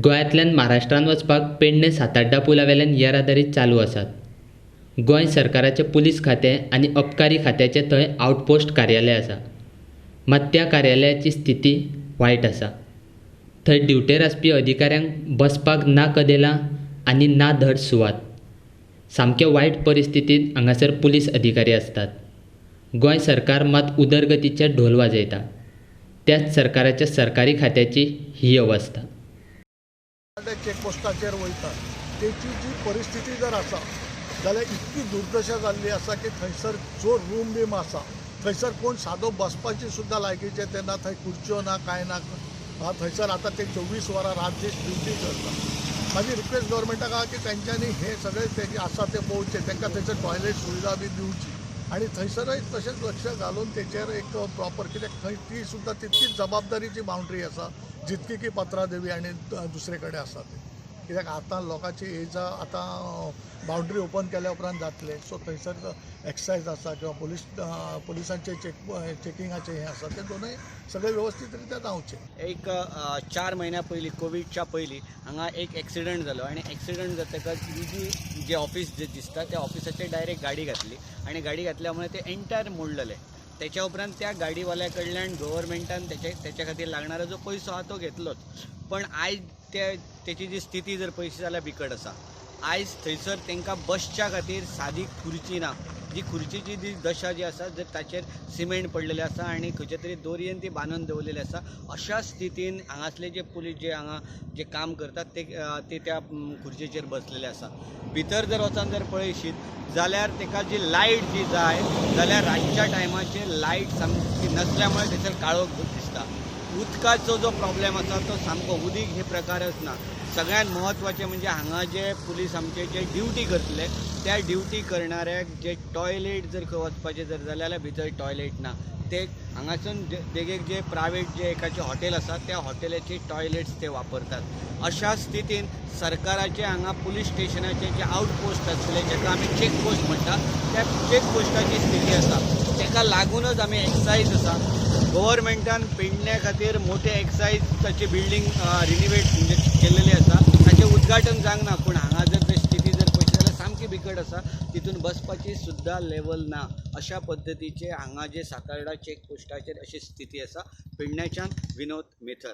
गोंयांतल्यान महाराष्ट्रांत वचपाक पेडणें साताड्डा पुला वेल्यान येरादारी चालू आसात. गोंय सरकाराचें पुलीस खातें आनी अबकारी खात्याचें थंय आवटपोस्ट कार्यालय आसा. मात त्या कार्यालयाची स्थिती वायट आसा. थंय ड्युटेर आसपी अधिकाऱ्यांक बसपाक ना कदेलां आनी ना धड सुवात. सामकें वायट परिस्थितींत हांगासर पुलीस अधिकारी आसतात. गोंय सरकार मात उदरगतीचे ढोल वाजयता. त्याच सरकाराच्या सरकारी खात्याची ही अवस्था. चेकपोस्टाचेर वयता तेची जी परिस्थिती जर आसा जाल्यार इतकी दुर्दशा जाल्ली आसा की थंयसर जो रूम बीम आसा थंयसर कोण सादो बसपाची सुद्दां लायकीचे ते ना, थंय खुर्च्यो ना, कांय ना. थंयसर आतां ते 24 वरां रात दीस ड्युटी करता. म्हाजी रिक्वेस्ट गव्हर्मेंटाक आहा की तेंच्यांनी हें सगळें तें आसा तें पळोवचें, तांकां थंयसर टॉयलेट सुविधा बी दिवची आनी थंयसरय तशेंच लक्ष घालून तेचेर एक प्रॉपर, कित्याक थंय ती सुद्दां तितकीच जबाबदारीची बाउंड्री आसा जितकी की पत्रादेवी आनी दुसरे कडेन आसा ती. कित्याक आतां लोकांची एज आतां बाउंड्री ओपन केल्या उपरांत जातले, सो थंयसर एक्सायज आसा किंवा पुलिसांचे चेकिंगाचे हें आसा ते दोनूय सगळे वेवस्थीत रित्या जावचे. एक 4 म्हयन्या पयलीं, कोविडच्या पयलीं हांगा एक एक्सिडंट जालो आनी एक्सिडंट जातकच ही जी जे ऑफिस जे दिसता त्या ऑफिसाचेर डायरेक्ट गाडी घातली आनी गाडी घातल्या मुळे ते एंटायर मोडलेले. त्याच्या उपरांत त्या गाडीवाल्या कडल्यान गव्हर्मेंटान तेच्या खातीर लागणारो जो पयसो आहा तो घेतलोच, पण आयज तेची जी स्थिती जर पळयशी जाल्यार बिकट आसा. आयज थंयसर तांकां बसच्या खातीर सादी खुर्ची ना, जी खुर्चीची जी दशा जी आसा जर ताचेर सिमेंट पडलेलें आसा आनी खंयच्या तरी दोरयेन ती बांदून दवरलेली आसा. अशा स्थितीन हांगासले जे पुलीस जे हांगा जे काम करतात ते त्या खुर्चेचेर बसलेले आसा. भितर जर वचून जर पळयशीत जाल्यार ताका जी लायट जी जाय जाल्यार रातच्या टायमाचेर लायट सामकी नसल्या मुळे थंयसर काळोख दिसता. उदकाचो जो प्रॉब्लेम आसा तो सामको उदीक हे प्रकारच ना. सगळ्यांत म्हत्वाचें म्हणजे हांगा जे पुलीस आमचे जे ड्युटी करतले त्या ड्युटी करणाऱ्याक जे टॉयलेट जर खंय वचपाचें जर जालें जाल्यार भितर टॉयलेट ना. ते हांगासून देगेक जे प्रायवेट जे एकाचें हॉटेल आसा त्या हॉटेलाचे टॉयलेट्स ते वापरतात. अशा स्थितीन सरकाराचे हांगा पुलीस स्टेशनाचे जे आवटपोस्ट आसले जेका आमी चेकपोस्ट म्हणटा त्या चेकपोस्टाची स्थिती आसा. ताका लागूनच आमी एक्सायज आसा गव्हर्मेंटान पेडण्या खातीर मोठे एक्सायजाची बिल्डींग रिनिवेट म्हणजे केल्लेली आसा, ताचें उद्घाटन जावंक ना, पूण हांगा जर ते स्थिती जर पळयशी जाल्यार सामकी बिकट आसा, तितून बसपाची सुद्दां लेवल ना. अशा पद्दतीचे हांगा जे सातार्डा चेकपोस्टाचेर अशी स्थिती आसा. पेडण्याच्यान विनोद मेथर.